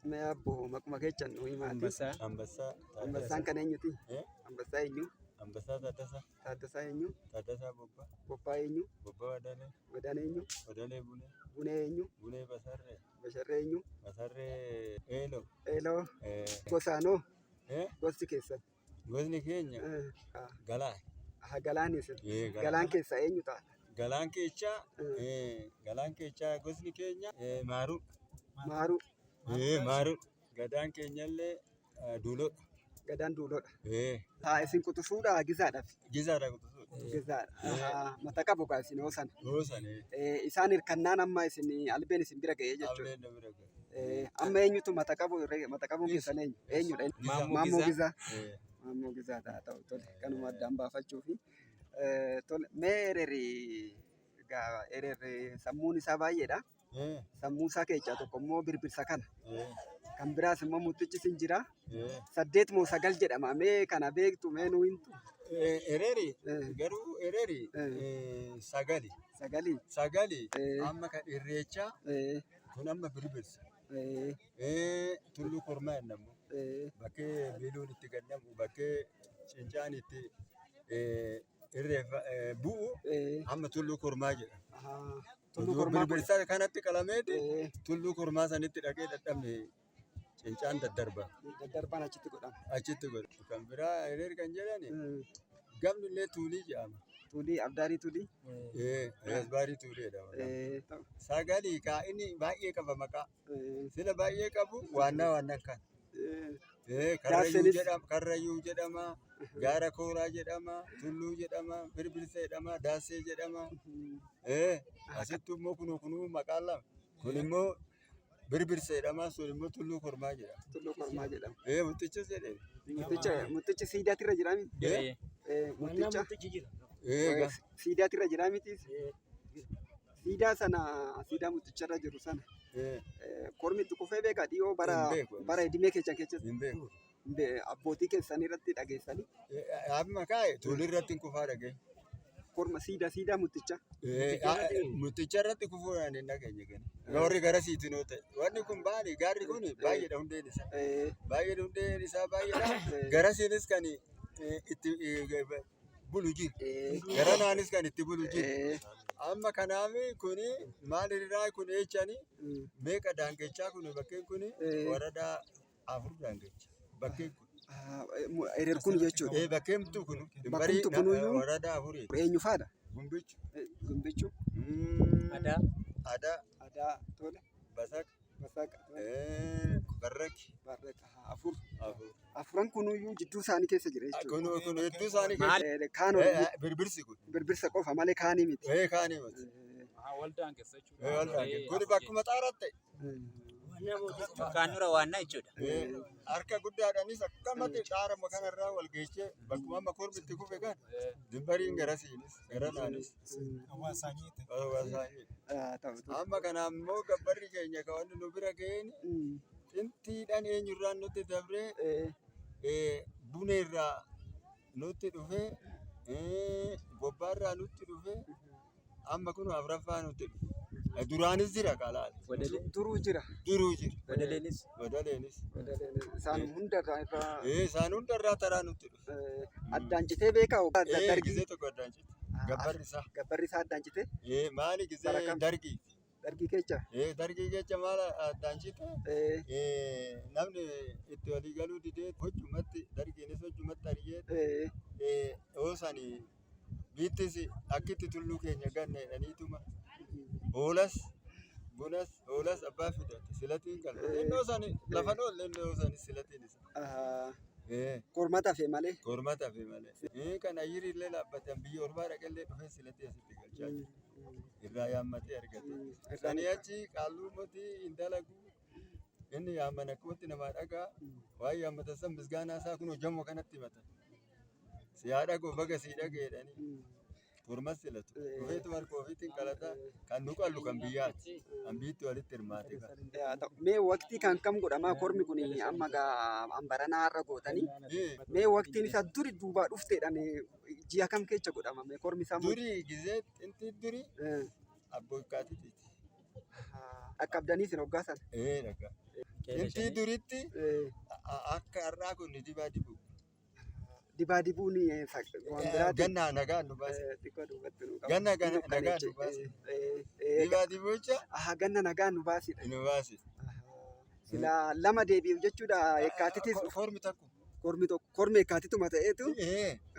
Mee abbo maquma keechan nu himaati. Ambassaa. Ambassaa Ambassaan kan eenyuti? Eh? Ambassaa eenyu? Ambassaa Taaddasaa. Taaddasaa eenyu? Taaddasaa Bobbaa. Bobbaa eenyu? Bobbaa Wadalee. Wadaan eenyu? Wadalee Bunee. Bunee eenyu? Bunee Basarree. Basharree eenyu? Basarree Eeloo. Eeloo. Eh, Gosaanoo? eh, Gosti keessan? Gosni keenya Eh, Galaan. ah, Galaan isin. Eh, Galaan. Galaan keessaa eenyu ta'a? Galaan keechaa Eh. eh, galaan keechaa gosni keenya eh, Maaruu. Maaruu. Eh, Maaruu. Gadaan keenyallee eh, Duulodha. Gadaan duulodha. Eh, Haa isin quxisuudha gizaadhaaf. Gizaadha quxisuudha. Gizaadha. Ahaa, Mata qabu gaa isin hoosan. Hoosan eh. Eh, isaan hirkannaan amma isin albeen isin bira ga'ee jechuudha. Ableen na bira ga'e. Eh, amma eenyutu mata qabu mata qabuun keessan eenyu? Eenyudha inni? Maammoo Maammoo Gizaa. Gizaa. Eh, Maammoo Gizaa ta'a ta'u tole kanuma addaan baafachuufi. Eh, tole mee ereri egaa ererri sammuun isaa baay'eedha. eh, Sammuu isaa keessaa tokko immoo birbirsa kana. eh, Kan biraas immoo muttichi sin jira. eh. 8 moo 9 jedhama. Mee kana beektu mee nu himtu? Eh, Ereeri Eh, garuu ereeri Eh. eh, sagali. sagalii. Sagali Eh. amma kan irreechaa Eh, kun amma birbirsa. eh, Eh, tulluu kormaa jennamu. eh, Bakkee biiluun itti gadnamu, bakkee cincaan itti eh, irreeffa eh, bu'u eh. amma tulluu kormaa jedha. Ahaa. Tulluu kormaa kun. Birbirsa kanatti qalameeti Eh, tulluu kormaa sanitti dhaqee dhadhabne cincaan daddarba daddarbaan achitti godhama. achitti godha. Kan biraa ereer kan jedhani Mm. gamni illee tuulii jedhama. Tuulii abdaarii tuulii. Eh, Rasbaarii tuulii jedhama. Eh, ta'u. Sagalii kaa inni baay'ee qaba maqaa. Eh, Sila baay'ee qabu waannaa waannan kan. eh, Eh, Karrayyuu Daasenis- jedhama, Karrayyuu jedhama, Gaara Kooraa jedhama, Tulluu jedhama, Birbirsa jedhama, Daasee jedhama. mm. Eh, asitti immoo kunuu kunuu maqaan lama. Kun immoo Birbirsa jedhama, sun immoo Tulluu Kormaa jedhama. Tulluu kormaa jedhama. Eh, muxxichis jedhee. Mutticha muttichi siidaatirra jira miti. Eh, Eh, mutticha eh, ga- siidaatirra jira miti. Siidaa sana siidaa mutticharra jiru sana eh, eh, kormi itti kufee beekaa dhiyoo bara Hin beeku. bara idimee keessan keessatti hin beeku. abbootii keessan irratti dhageessanii Eh, amma kaa'e tuulii irratti hin kufaa dhagee. korma siidaa siidaa mutticha. Eh, ah, muxxicha irratti kufuudhaan hin dhageenye gani. Warri gara siitinoo ta'e. Wanni kun baali gaarri kun baay'eedha hundeen isaa. Eh, Baay'ee hundeen isaa baay'eedha. Eh. Garasiinis kan eh, itti eh, bulu jira. eh, Garanaanis kan itti bulu jira. eh, Amma kanaaf kuni maal irraa kun jechani mm, meeqa daangechaa kun bakkeen kun Eh. waradaa 4 daangecha. Bakkeen kun. ah, erer kun jechuudha. Eh, bakkeen kun Bakkumtu kunuyyuu? waradaa afurii. Eenyu faadha? Gumbichu. Eh, Gumbichu, Mm, Adaa. Adaa. Adaa, Tole, Basak. Basaqa, Tole, Eh, Barraki. Barraqa, 4. 4. Afuran kunuyyuu jidduu isaanii keessa jira jechuudha. Kun kun hedduu isaanii keessa. Eh, Kaan Eh, Oromoo eh, birbirsi kun. birbirsa qofa malee kaanii miti. Eh, kaanii miti. Eh, Waldaan keessa jechuudha. Eh, waldaan kun bakkuma xaaratti ta'e. eh, Maqaan dura waannaa jechuudha. Eh, harka guddaadhaanis akkamatti xaarama kanarraa wal geechee bakkuma amma kormi itti kufe kan dimbariin garasiinis garanaanis hawaasaanii. ah, ta'u, tole. Amma kanaaf immoo gabbarri keenya kan wanni nu bira ga'een Mm, xintiidhaan eenyurraan nutti dabree eh, eh, buneerraa nutti dhufee eh, bobbaarraa nutti dhufee amma kun afraffaa nutti dhufe. Eh, Duraanis jira kalaal. Duruu jira. Duruu jira. Wadaleenis. Wadaleenis. Isaan hundarraa irraa Eh, isaan hundarraa taraa nutti dhufe. eh, addaan citee beekaa hoggaa Eh, dargii gizee tokko addaan cite. Gabbarri isaa. gabbarri isaa addaan citee Eh, maali gizee Bara kam? dargii. dargii keessa. Eh, dargii jecha maal addaan cite? Eh, Eh, namni itti walii galuu didee hojjumatti dargiinis hojjumatti ari'ee eh, eh, oosanii biittis akkitti tulluu keenya ganne jedhaniituma hoolas bunas hoolas abbaa fidate silatiin galfate. Inni oosanii lafa dhoolle inni oosanii silatiin isa. ah, Eh, korma tafe malee. korma tafe malee. Eh, kan ayyiri illee dhaabbatan biyya ormaa dhaqellee dhufee silatii asitti galchaa jira. Irraa yaammatee argate. Mm, Sanii achi qaalluu mootii hin dalagu. Inni yaamman akkumatti namaa dhagaa. Waan yaammatan san misgaanaa isaa kun hojjamoo kanatti himatan. Si haa dhagoo baga sii dhagee jedhanii Mm, kormas filatu. Eh. Dhufeetu harka ofiitiin qalata. Kan nu qallu kan biyyaati. Kan biyyitti walitti hirmaate kan. yaa ta'u. Mee waqtii kan kam godhamaa kormi kun amma gaa hambaranaa har'a gootanii. Eh, Mee waqtiin isaa duri duubaa dhufteedhaan ji'a kam keessa godhama? Mee kormi isaa Durii gizee xintii durii Eh, abbookaatitiiti. ah, Dhaqqabdanii isin hoggaa sana. Ee dhagga. Intii duritti akka har'aa kun dibaa dibu. Dibaa dibuun waan biraati. Ganna nagaan nu baase. Xiqqoo duubatti nu qaba. Ganna nagaan nu baase. Dibaa dibucha Ganna nagaan nu baasidha. Nu baase. Silaa lama deebi'u jechuudha Ekkaatitis. Kormi tokko. Kormi tokko kormi Ekkaatituma ta'eetu.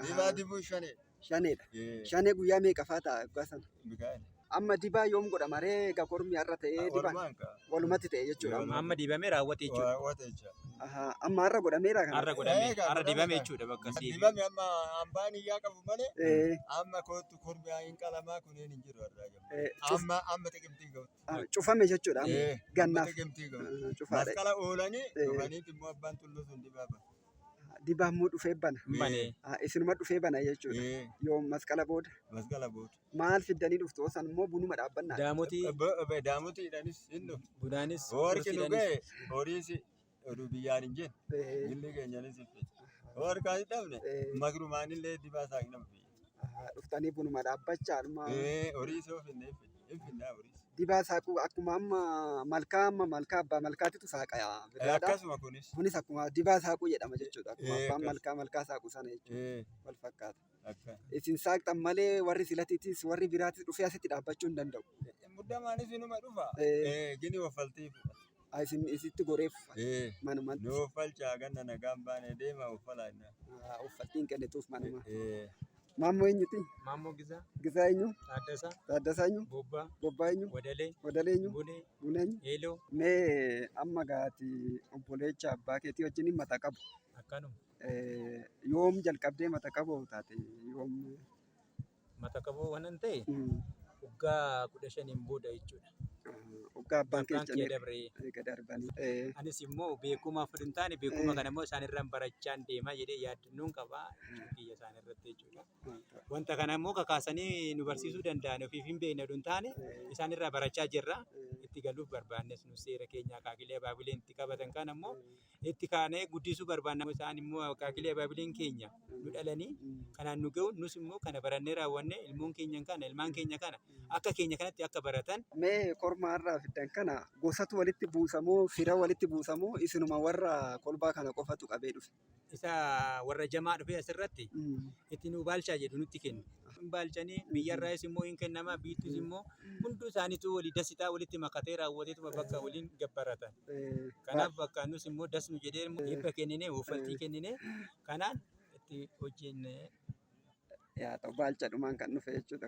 Dibaa dibuu shanee. Shaneedha. Shanee guyyaa meeqafaa ta'a waggaa sana? Mikaa'el. Amma dibaa yoom godhama ree egaa kormi har'a ta'ee dibaan Walumaan kaa. Walumatti ta'e jechuudha. Amma. Amma dibamee raawwate jechuudha. Raawwate jechuudha. Amma har'a godhameera kana. Har'a godhame. Egaa Har'a godhame dibame kaa. jechuudha bakka deebi'u. Dibame amma hambaan iyyaa qabu malee amma kootu kormi hin qalamaa kunneen hin jiru har'aa jiru. Amma amma xiqimtii ga'utti. Cufame jechuudha amma. Amma Gannaaf. xiqimtii ga'utti. Cufaadha. Masqala oolanii dhufaniit immoo abbaan tulluu sun dibaa bana. Dibaa immoo dhufee bana. Banee. Isinuma dhufee bana jechuudha. Yoom masqala booda. Masqala booda. Maal fiddanii dhuftu osoo immoo bunuma dhaabbannaa. Daamotii Daamotiidhaanis hin dhufu. bunaanis Warqi nu qursiidhaanis. ga'e horiis oduu biyyaan hin jenne. Jilli keenyanis hin fedhe. Warqaa hin dhabne makrumaanillee dibaa saaqna biyya. Dhuftanii bunuma dhaabbachaa dhuma. Horiis yoo finne hin finne. Hin finnaa horiis. Dibaa saaquu akkuma amma malkaa amma malkaa abbaa malkaatitu saaqa biraadha. Akkasuma kunis. Kunis akkuma dibaa saaquu jedhama jechuudha. Akkuma abbaan Akkas. malkaa malkaa saaqu sana jechuudha. Wal fakkaata. Akka. Isin saaqxan malee warri silatiitis warri biraatis dhufee asitti dhaabbachuu hin danda'u. Muddamaanis inuma dhufa. Gini waffaltii fudhata. Isin isitti goreef manumatti. Nu waffalchaa ganna nagaan baane deema waffalaa innaa. Uffaltiin kennituuf manuma. Maammoo eenyuti? Maammoo Gizaa, Gizaa eenyu? Taaddasaa, Taaddasaa eenyu? Bobbaa, Bobbaa eenyu? Wadalee, Wadalee eenyu? Bunee, Bunee eenyu? Eeloo. Mee amma gaati obboleecha abbaa keetii wajjin mata qabu. Akkanuma. Yoom jalqabdee mata qabu taate? Yoom? Mata qaboo waan ta'e waggaa 15n booda jechuudha. Waggaa abbaan Abbaan kee kiyya dabree. Eega darbanii. Anis immoo beekumaaf hin taane beekuma kana immoo isaan irraan barachaan deemaa jedhee yaaddannoon qabaa kiyya isaan irratti jechuudha. Wanta kana immoo kakaasanii nu barsiisuu danda'an ofiif hin beekne oduu hin taane isaan irraa barachaa jirra. Itti galuuf barbaannes nu seera keenya akaakilee abaabileen itti qabatan kana immoo itti kaanee guddisuu barbaanna. Isaan immoo akaakilee abaabileen keenya nu dhalanii kanaan nu ga'u nus immoo kana barannee raawwanne ilmoon keenya kana ilmaan keenya kana akka keenya kanatti akka baratan. Mee korma har'aa fiddan kana gosatu walitti buusamoo fira walitti buusamoo isinuma warra kolbaa kana qofatu qabee dhufe? Isa warra jamaa dhufee asirratti itti nu baalchaa jedhu nutti kennu. Hin baalchanii biyyarraayis immoo hin kennama biittus immoo hunduu isaaniitu walii dasitaa walitti makatee raawwateetuma bakka waliin gabbaratan. Kanaaf bakka nus immoo dasnu jedhee eebba kenninee uffaltii kenninee kanaan itti hojjenne. Yaa ta'u baalchadhumaan kan dhufe jechuudha.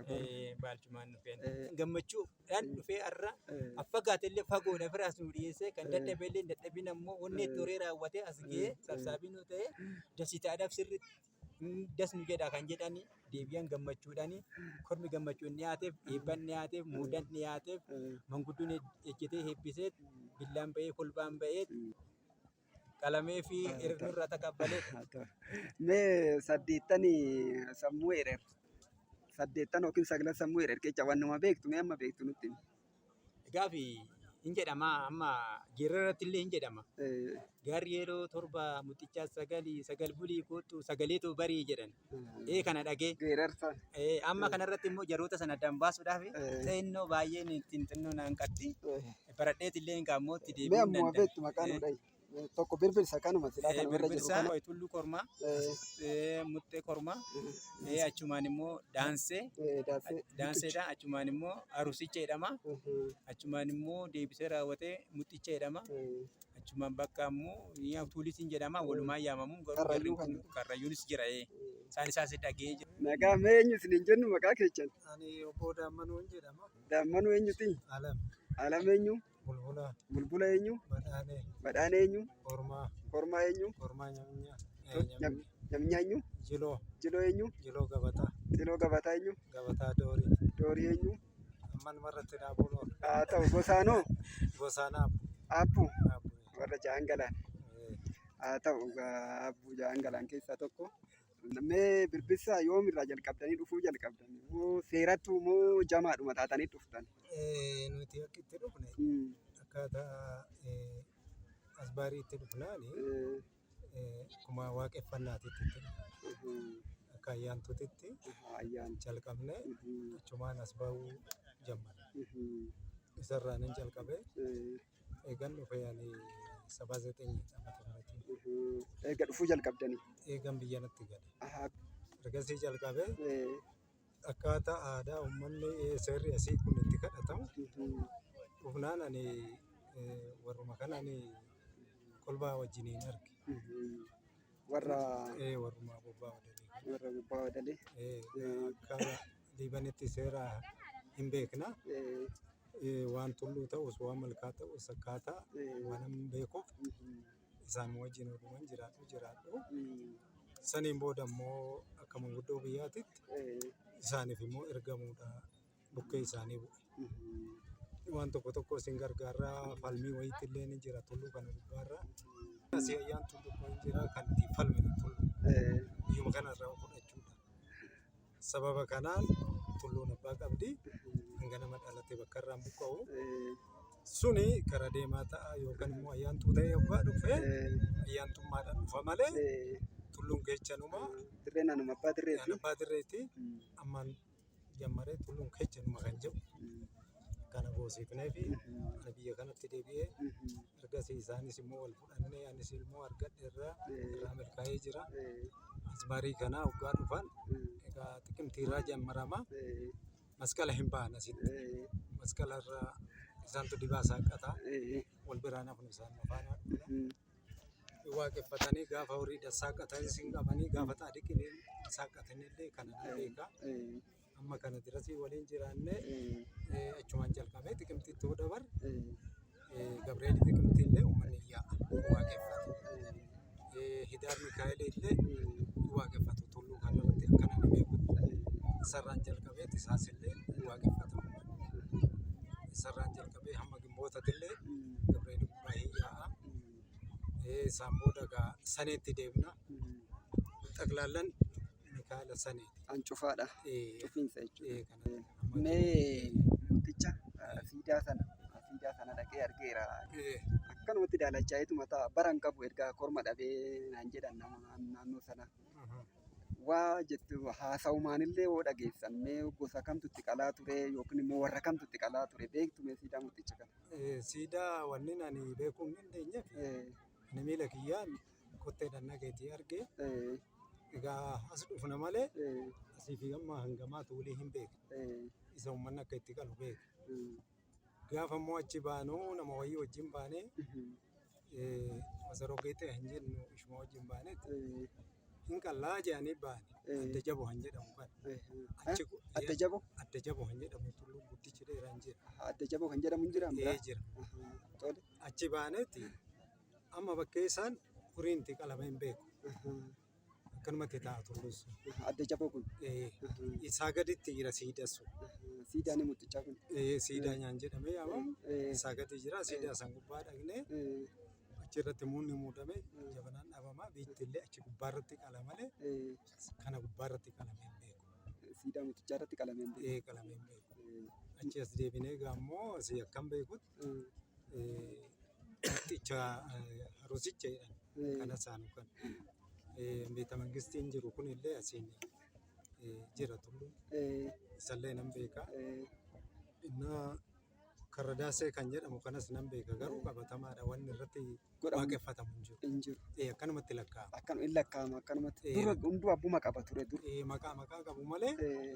Baalchumaan dhufeen. Gammachuudhaan dhufee har'a affagaate illee fagoodha firaas nu dhiyeessee kan dadhabe illee dadhabin ammoo onnee itti horee raawwatee as ga'ee sabsaabii nu ta'ee dasitaadhaaf sirriitti dasnu jedha kan jedhani deebi'an gammachuudhaan kormi gammachuun dhiyaateef eebban dhiyaateef muudan dhiyaateef manguddoon ejjetee heebbisee billaan ba'ee kolbaan ba'ee qalamee fi nurraa takabbalee. Mee saddeettanii sammuu ereer saddeettan yookiin sagalan sammuu ereer keessa wannuma beektu mee amma beektu nutti himi. Gaafi hin jedhama amma geerraratti illee hin jedhama. Gaarri yeroo 7 muxichaa 9 9 bulii kootu sagaleetu barii jedhan. Kana dhagee. Geerarsa. Amma kanarratti immoo jaroota sana addaan baasuudhaaf xinnoo baay'een ittiin xinnoo naan qabdi. Baradheet illee hin qaammoo itti Mee deebi'uu ammoo danda'a. beektu maqaan nu dhahi. Tokko birbirsa kanuma silaa kanuma irra jiru Birbirsa kana. Tulluu kormaa, muxxee kormaa, achumaan immoo daansee, Daansee. daanseedha. Achumaan immoo arusicha jedhama. Achumaan immoo deebisee raawwatee muxicha jedhama. Achumaan bakka immoo tuulisiin jedhama. Walumaan yaamamu garuu Karrayyuu jarri kun karrayyuunis jira. Isaan isaas dhagee jira. Nagaa mee eenyu isiniin jennu maqaa keessan? Ani obbo Daammanuun jedhama. Daammanuu eenyuti? Alam. Alam eenyu? Bulbula. Bulbula eenyu? Badhaanee. Badhaanee eenyu? Kormaa. Kormaa eenyu? Kormaa nyamnyaa. Nyamnyaa eenyu? Jiloo. Jiloo eenyu? Jiloo Gabataa. Jiloo Gabataa eenyu? Gabataa Doorii. Doorii eenyu? Amman marratti dhaabuun oolu. Haa ta'u gosaanoo? Gosaan Aabbu. Aabbuu? Aabbuu. Warra ja'an galaan. Haa ta'u Aabbuu ja'an galaan keessaa tokko. Mee birbirsa yoomirraa jalqabdanii dhufuu jalqabdan? Moo seerattu moo jamaadhuma taatanii dhuftan? Nuti akka itti dhufne akkaataa asbaarii itti dhufnaani akkuma waaqeffannaatitti itti dhufne. Akka ayyaantuutitti jalqabne achumaan as ba'uu jammarre. Isarraa nan jalqabe. Eegan dhufe ani 79 ዓመተ ምህረtiin. Eega dhufuu jalqabdanii. Eegan biyya natti gale. Ergasii jalqabee akkaataa aadaa uummanni seerri asii kun itti kadhatamu dhufnaan ani warruma kana ani kolbaa wajjiniin arge. Warra Warruma bobbaa wadalee. Warra gubbaa wadalee. Akka Liibanitti seera hin beekna. Waan tulluu ta'us waan malkaa ta'us akkaataa waan hin beekuuf isaan wajjin oduman jiraadhu jiraadhu. Saniin booda immoo akka manguddoo biyyaatitti isaaniif immoo ergamuudha bukkee isaanii bu'e. Waan tokko tokko isin gargaarraa falmii wayiitti illee ni jira tulluu kana gubbaarra. Asii ayyaan tulluu kun jira kan ittiin falminu tulluu. Biyyuma kanarraa fudhachuudha. Sababa kanaan tulluun abbaa qabdi. Hanga nama dhalate bakka irraan buqqa'u. Suni kara deemaa ta'a yookaan immoo ayyaantuu ta'ee yoggaa dhufe ayyaantummaadhaan dhufa malee tulluun keechanuma. Dirreen anuma abbaa dirreeti. Abbaa dirreeti. Ammaan jammaree tulluun keechanuma kan jedhu kana goosifnee fi ani biyya kanatti deebi'ee ergasii isaanis immoo wal fudhannee anis immoo argadhe irraa milkaa'ee jira. Asbaarii kanaa waggaa dhufan egaa xiqimtii irraa jammarama. Masqala hin ba'an asitti. Masqala irraa isaantu dibaa saaqataa. Wal biraan hafnu isaan faana dhufna. Waaqeffatanii gaafa horii saaqatanis hin qabanii gaafa xaadiqin saaqatanillee kana ni beeka. Amma kana dirasii waliin jiraannee achumaan jalqabee xiqimtiitti yoo dabarre Gabri'eel xiqimtii illee uummanni yaa'a waaqeffatu. Hidaar Mikaa'el illee waaqeffatu tulluu kanarratti akkana ni beekutti. Isarraan jalqabee isaas illee waaqeffatamu. Isarraan jalqabee hamma gimbootatti illee Gabri'eel gubbaa hin yaa'a. Isaan booda egaa saneetti deemna. Xaqlaallan Mikaa'ela saneeti. An cufaadha. Cufiinsa jechuudha. Kana Mee mooticha siidaa sana dhaqee argeera. Akkanumatti daalachaa'eetu mataa bara hin qabu erga korma dhabee naan jedhan nama naannoo sana. Waa jettu haasa'umaanillee yoo dhageessan mee gosa kamtu itti qalaa ture yookiin immoo warra kamtu itti qalaa ture beektu mee siidaa mooticha kana? Siidaa wanni ani beekuu hin dandeenyeef ani miila kiyyaan kotteedhaan dhageetii arge. Egaa as dhufna malee asii fi amma hangamaa tuulii hin beekne. Isa uummanni akka itti qalu beeka. Gaafa immoo achi baanuu nama wayii wajjin baanee Masaroo Geexee hin jennu ishuma wajjin baaneeti hin qallaa jedhanii baane. Adda jaboo hin jedhamu kana. Achi Adda jaboo? Adda jaboo hin jedhamu tulluu guddichi dheeraan jira. Adda jaboo kan jedhamu hin jiraa? Ee jira. Tole. Achi baaneeti amma bakkee isaan horiin itti qalame hin beeku. Akkanumatti ta'a tulluun sun. Adda jaboo kun. Isaa gaditti jira siidaa sun. Siidaan mootichaa kun. Siidaa nyaan jedhamee yaamamu. Isaa gadi jira siidaa san gubbaa dhaqnee achirratti muunni muudame jabanaan dhaabama biitti illee achi gubbaarratti qala malee kana gubbaarratti qalamee hin beeku. Siidaa mootichaa irratti qalamee hin beeku. Qalamee hin beeku. Achi as deebinee gaammoo asii akkam beekutti muxicha harusicha jedhan kana saanu kan beeta mangistiin jiru kun illee asiin jira tulluun isallee nan beeka. Innaa karradaasee kan jedhamu kanas nan beeka garuu qabatamaadha wanni irratti Godhamu waaqeffatamu hin jiru. hin jiru. Akkanumatti lakkaa'ama. Akkan hin lakkaa'ama akkanumatti. Dura hunduu abbuma qaba ture dur. Maqaa qabu malee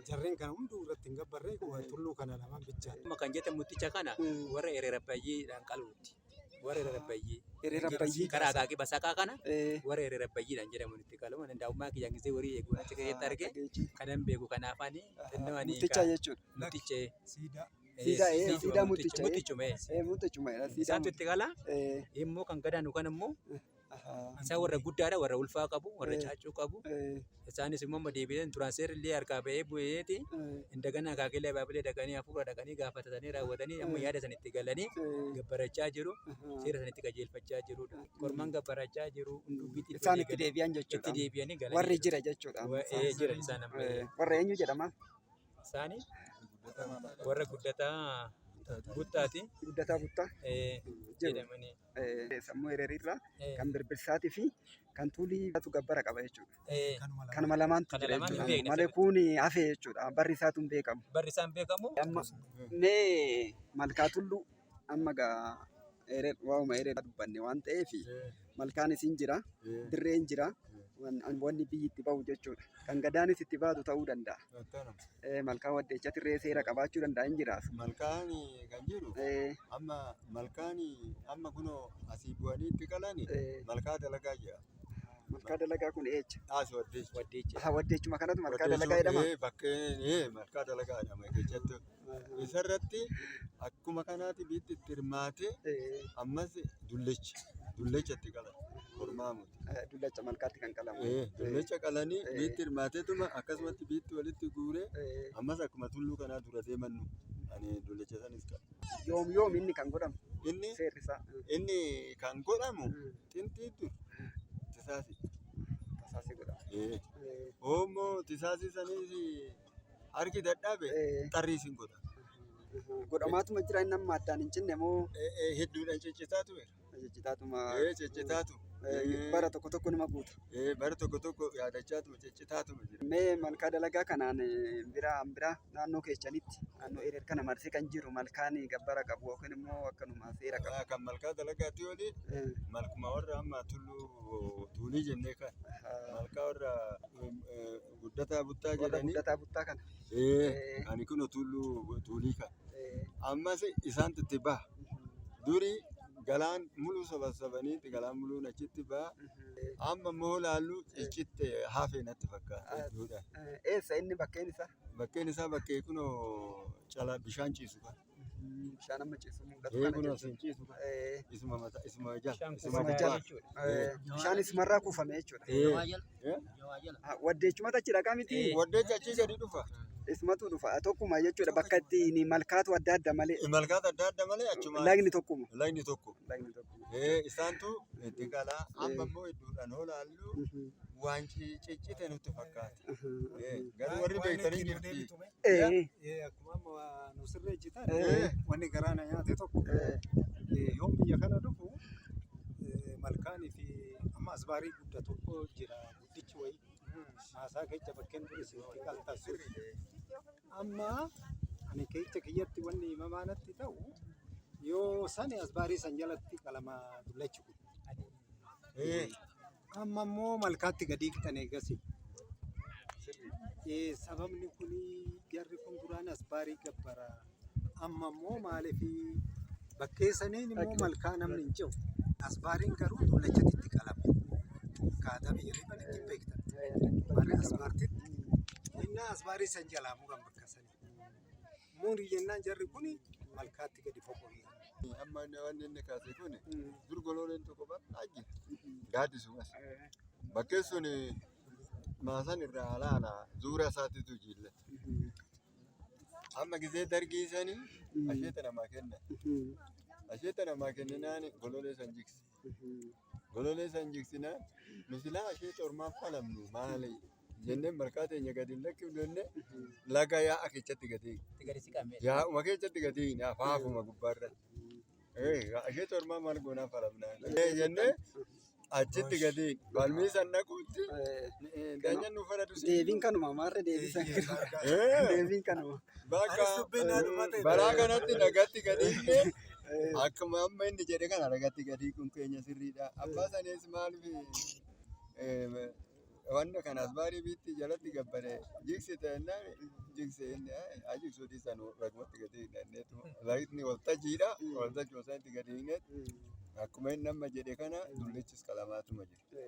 jarreen kana hunduu irratti hin gabbarree tulluu kana lamaan bichaa. Amma kan jedhamu muxicha kana warra hiriira bayyiidhaan qaluuti. Warra hiriira bayyii. Hiriira bayyii. Karaa akaakii basaqaa kana warra hiriira bayyiidhaan jedhamu itti qalamu. Daa'ummaa kiyyaan gisee horii eeguu achi keessatti arge kanan beeku kanaaf ani xinnoo ani Muxicha jechuudha. muxicha. Siidaa. Siidaa muxicha. Muxichuma. Muxichuma. Siidaa Isaantu itti qala. Immoo kan gadaanu kan immoo isaan warra guddaadha warra ulfaa qabu warra caaccuu qabu. Isaanis immoo amma deebi'anii turaan seerri illee harkaa ba'ee bu'eeti. Indagana akaakilee abaabilee dhaqanii hafuura dhaqanii gaafatatanii raawwatanii amma yaada sana itti galanii gabbarachaa jiru. Seera sana itti qajeelfachaa jirudha. Kormaan gabbarachaa jiru. Hunduu bitti Isaan itti deebi'an jechuudha. Itti deebi'anii galanii. Warri jira jechuudha. Jira isaan amma. Warra eenyu jedhama? Isaani warra guddataa. Buttaati. Guddataa Buttaa jiru. Jedhamanii. Sammuu Ereeriirraa kan Birbirsaati fi kan Tuuliitu gabbara qaba jechuudha. Kanuma lamaantu Kana jira lamaan hin jechuudha. beekne Malee sirriitti. kun hafe jechuudha. Barri isaatu hin beekamu. Barri isaan beekamu. Amma mee Malkaa Tulluu amma gaa waa'uma Ereer dubbanne waan ta'eef malkaan isin jira, dirreen jira, wanni biyyi itti bahu jechuudha. Kan gadaanis itti baatu ta'uu danda'a. Malkaan Waddeechatti irree seera qabaachuu danda'a hin jiraatu. Malkaan kan jiru amma malkaan amma kunoo asii bu'anii itti qalani malkaa dalagaa jira. Malkaa dalagaa kun eecha? As Waddeecha. Waddeecha. Aha, Waddeechuma kanatu malkaa dalagaa jedhama. Bakkeen malkaa dalagaa jedhama keessattuu. Isarratti akkuma kanaatti biitti itti hirmaatee ammas dullacha itti qalan kormaa muti. Dullacha malkaatti kan qalamu. Dullacha qalanii biitti hirmaateetuma akkasumatti biitti walitti guuree ammas akkuma tulluu kanaa dura deemannu ani dullacha sanis qala. Yoom yoom inni kan godhamu? Inni Seerri isaa. Inni kan godhamu xintii dur tisaasi. Tasaasii godhama. Oomoo tisaasii sanis harki dadhabe xarrii isin godha. Godhamaatuma jira inni amma addaan hin cinne moo? Hedduudhaan ciccitaatu jira. Ciccitaatuma. Ciccitaatu. Bara tokko tokko nima guuta. Bara tokko tokko yaadachaatuma ciccitaatuma jira. Mee malkaa dalagaa kanaan biraa naannoo keessanitti naannoo Ereer kana marsee kan jiru malkaan gabbara qabu yookiin immoo akkanuma seera qabu. Kan malkaa dalagaatti oli malkuma warra amma tulluu tuulii jennee kan malkaa warra Guddataa Buttaa Warra jedhanii. Guddataa Buttaa kana. Ani kun tulluu tuulii kan. Ammas isaantu itti baha. Durii galaan muluu sabasabaniitti galaan muluun achitti baha. Amma immoo laallu ciccitte hafee natti fakkaata hedduudha. Eessa inni bakkeen isaa? Bakkeen isaa bakkee kunoo cala bishaan ciisu kana. Bishaan amma ciisu mul'atu Ee kana kunoo jechuudha. isin ciisu kana. Isuma mata isuma jala Bishaan isuma kuufamaa gubbaa. jechuudha. Bishaan isumarraa kuufame jechuudha. Waddeechumatu achi dhaqaa miti? Waddeechi achii gadi dhufa. Isumatu dhufa. Tokkuma jechuudha bakka ittiin malkaatu adda adda malee. Malkaatu adda adda malee achuma. Lagni tokkuma. Lagni tokko. Lagni tokkuma. Isaantu itti qalaa. Amma immoo iddoodhaan hoo laallu waan ciccite nutti fakkaata. Garuu warri beektanii jirti. Akkuma amma nu sirreessitan wanni garaa na nyaate tokko yoon biyya kana dhufu malkaanii fi amma asbaarii guddaa tokko jira guddichi wayii maasaa keessa bakkeen dur isin itti qaltan sun. Amma ani keessa kiyyatti wanni himamaa natti ta'u yoo sani asbaarii san jalatti qalama dullachi kun. Amma immoo malkaatti gadi hiiqxan eegasi. Sababni kun jarri kun duraan asbaarii gabbara. Amma immoo maaliif bakkee saniin immoo malkaa namni hin ce'u. Asbaariin garuu dullachatti itti qalame. Akkaataa biyya Liiban itti beektan. Warri asbaartitti innaa asbaarii san jalaa muran bakka sanii. Muri jennaan jarri kun malkaatti gadi foqoqe. Amma wanni inni kaase kun dur golooleen tokko bal'aa jira. Gaaddisumas. Bakkeen sun maasan irraa alaala zuura isaatiitu jillata. Amma gisee dargii sanii asheeta namaa kenna. Asheeta namaa kenninaan gololee san jigse. Gololee san jigsinaan nu silaa asheeta ormaan falamnu maali jennee malkaa teenya gadi hin lakkifnu jennee laga yaa'a keessatti gadi yaa'uma keessatti gadi hin afaafuma gubbaarra. Asheeta ormaa maal goonaa falamnaa jennee achitti gadi falmii san dhaquutti daanyan nu faradu. Deebiin kanuma maarree deebii san deebiin kanuma. Bakka baraa kanatti dhagatti gadi illee akkuma amma inni jedhe kana dhagatti gadi kun keenya sirriidha. Abbaa sanis maaliif wanta kana asbaarii biitti jalatti gabbare jigsite jennaan jigse inni ajigsu dhiisan ragumatti gadi hidhanneetu lagni waltajiidha waltajjii osoo itti gadi hineet akkuma inni amma jedhe kana dullichis qalamaatuma jira.